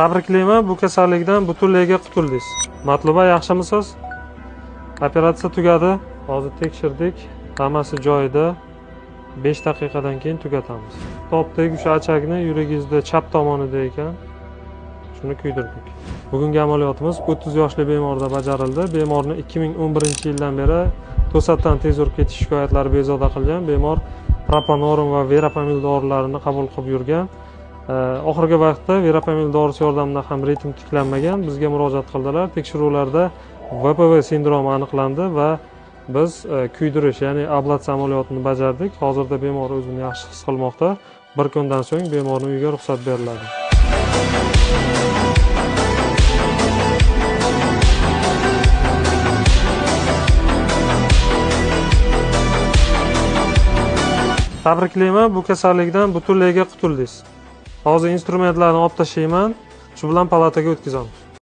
Tabriklayman, bu kasallikdan butunlayga qutuldingiz. Matluba, yaxshimisiz? Operatsiya tugadi. Hozir tekshirdik. Hammasi joyida. 5 daqiqadan keyin tugatamiz. Topdik o'sha achakni, yuragingizda chap tomonida ekan. Shuni kuydirdik. Bugungi amaliyotimiz 30 yoshli bemorda bajarildi. Bemorni 2011-yildan beri to'satdan tez urib ketish shikoyatlari bezovta qilgan. Bemor propanorm va verapamil dorilarini qabul qilib yurgan. Oxirgi vaqtda verapamil dorisi yordamida ham ritm tiklanmagan. Bizga murojaat qildilar. Tekshiruvlarda VPV sindromi aniqlandi va biz kuydirish, ya'ni ablatsiya amaliyotini bajardik. Hozirda bemor o'zini yaxshi his qilmoqda. Bir kundan so'ng bemorni uyiga ruxsat beriladi. Tabriklayman, bu kasallikdan butunlayga qutuldingiz. Hozir instrumentlarni olib tashlayman, shu bilan palataga o'tkazamiz.